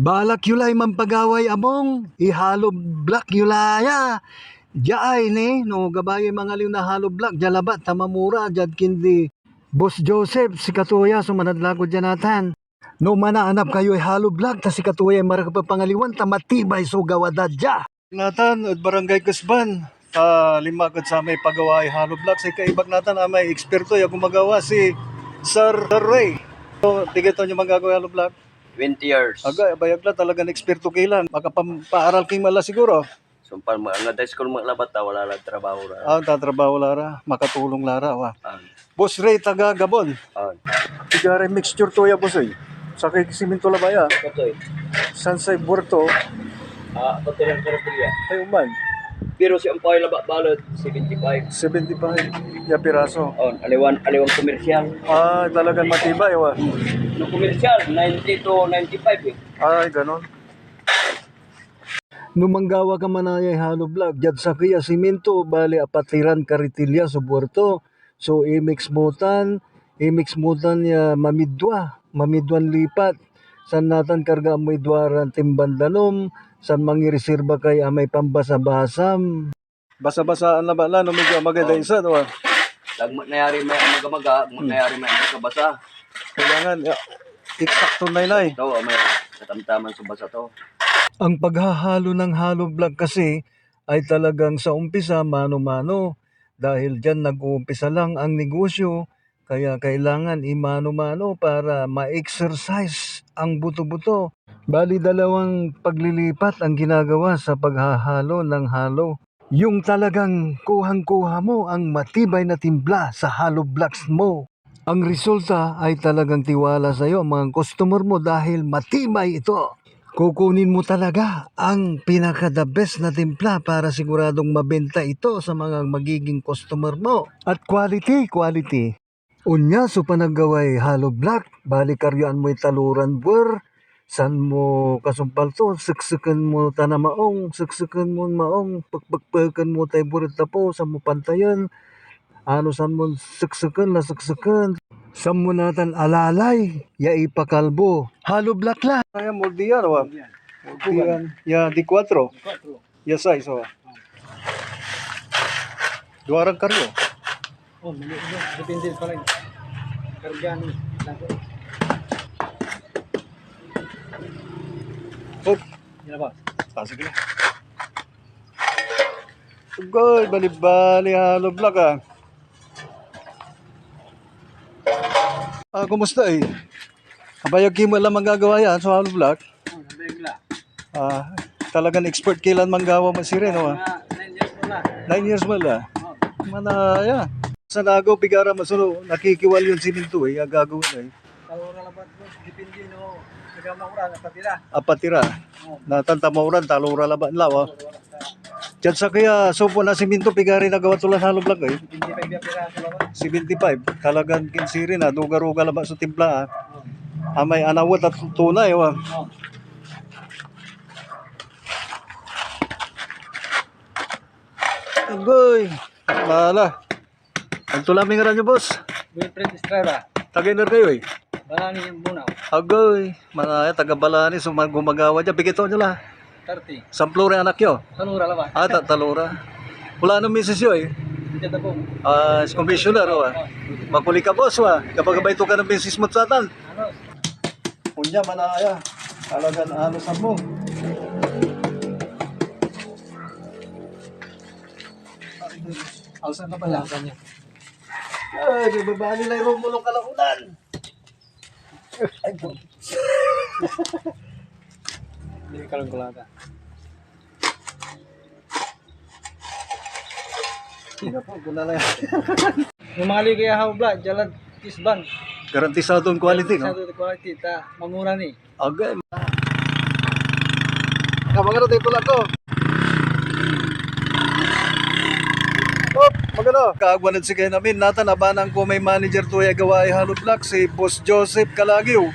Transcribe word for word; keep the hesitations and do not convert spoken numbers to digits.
Balak yo lay manpagaway abung, i-hollow block yo la ya. Diay ni, no, gabay yoy mangaliw na hollow block, dia labat ta mamura, diad kindi Boss Joseph, sikato ya so manadlako dia natan. No manaanap kayoy hollow block, ta sikato yay marakep a pangaliwan, ta matibay so gawa da dia. Natan, ed Barangay Kesban, ta linma ak ed samay pagawaay hollow block. Say kaibak natan, amay eksperto ya gumagawa, si Sir Ray. So, pigay taon yo manggagawa hollow block? Twenty years. Agay, abayag la, talagan eksperto ki lan. Makapam-, paaral ki man la siguro. Sumpal mo, nga high school mo labat ta, wala la trabaho ra. Ah, tatrabaho la ra, makatulong la ra, wa. Ah. Boss Ray, taga Gabon. Ah. Pigaray mixture to ya, boss, ey. Sakey siminto labat ya. Ito, eh. San say buer to? Ah, pati lang karapilya. Ay, uman. Pero si Ampay labat balot, seventy-five. Seventy-five ya piraso. Oh, aliwan, aliwan komersyal. Ah, talagan matibay, wa. No komersyal, ninety to ninety-five, eh. Ay, ganon. No manggawa ka manayay hollow block, diad sakey a siminto, bali, apatiran karitilya so buer to. So, i-mix mo tan, i-mix mo tan ya mamidwa, mamidwan lipat. San natan kargaan moy duaran timban danum, san mangireserba kay amay pambasa-basam. Basa-basaan labat la, no, medyo amagad Oh. insan, wa. Agmo nayari may amagamaga, agmo Hmm. nayari may amagabasa. Kailangan, ya, eksakto, naynay. Ito, may katamtaman so basa to. Ang paghahalo ng hollow block kasi ay talagang sa umpisa mano-mano, dahil diyan nag-uumpisa lang ang negosyo, kaya kailangan imano-mano para ma-exercise ang buto-buto. Bali, dalawang paglilipat ang ginagawa sa paghahalo ng halo. Yung talagang kuhang-kuha mo ang matibay na timpla sa hollow blocks mo. Ang resulta ay talagang tiwala sa'yo ang mga customer mo dahil matibay ito. Kukunin mo talaga ang pinaka-the best na timpla para siguradong mabenta ito sa mga magiging customer mo. At quality, quality. Onya so panaggaway hollow block, bali karyaan moy taloran buer, san mo kasumpal to, sekseken mo ta na maong, sekseken mon maong, pekpekpeken mo tay buer ed tapew, san mo pantayen, ano, san mon sekseken la sekseken, san mo natan alalay ya ipakalbo. Hollow block la. Ayan, molde yan, wa? Molde yan. Ya, D kuatro. Ya size, oh. Duaran karyo. Oh, mali, mali. Depende pa rin. Karga ni. Hop. Yan, boss. Ah, sige na. Agoy, bali-bali hollow block, ah. Ah, kumusta, eh? Abayag ki met la manggagawa yan, so hollow block. Oh, abayag la. Ah, talagan expert ki lan manggawa met sirin, no? Mga nine years mo la. Nine years mo la. Oh. Manaya. Sa Nago, pigara mo, so, nakikiwal yon siminto, eh, agagawa na, eh. Talora labat, boss. Depende, no? Taga Mauran, apatira. Apatira. Oh. Natan ta Mauran, talora labat la, oh. Diad sakey a supot na siminto, pigari nagawa to lan hollow block, eh. Seventy-five ya piraso labat. Seventy-five. Talagan kinsirin, ah. Duga-ruga labat so timpla, ah. Oh. Amay anawet at tunay, wa. Oh. Agoy. Lala. Anto la may ngaran yo, boss? Wilfred Estrada. Taga iner kayo, eh? Balani, Bunao. Agoy, manaya, taga Balani, so man-, gumagawa dyan. Pigay taon nyo la? Thirty. Samploray anak yo? Talora labat. Ah, ta-, talora. Wala anong misis yo, eh? Hindi na po. Ah, si commissioner, oh, ah. Makuli ka, boss, wa. Kapag abay to ka ng misis mo satan. Ano? Kunya, manaya. Talagan, ano, sa mo. Alsan ka pala. Alsan niya. Ay, may babali na yung mulong kalaunan. Ay, po. Hindi ka lang kulata. Hindi po, guna na yan. Yung mga ligaya hawbla, jalan Kisban. Garantisado ang quality, no? Garantisado ang quality, ta, mamura ni. Agay. Kamangano tayo tulak ko. Hop, magano? Kaagwan ed sikayon amin, natan abanan ko may manager to ya gawaay hollow block, si Boss Joseph Calagiw.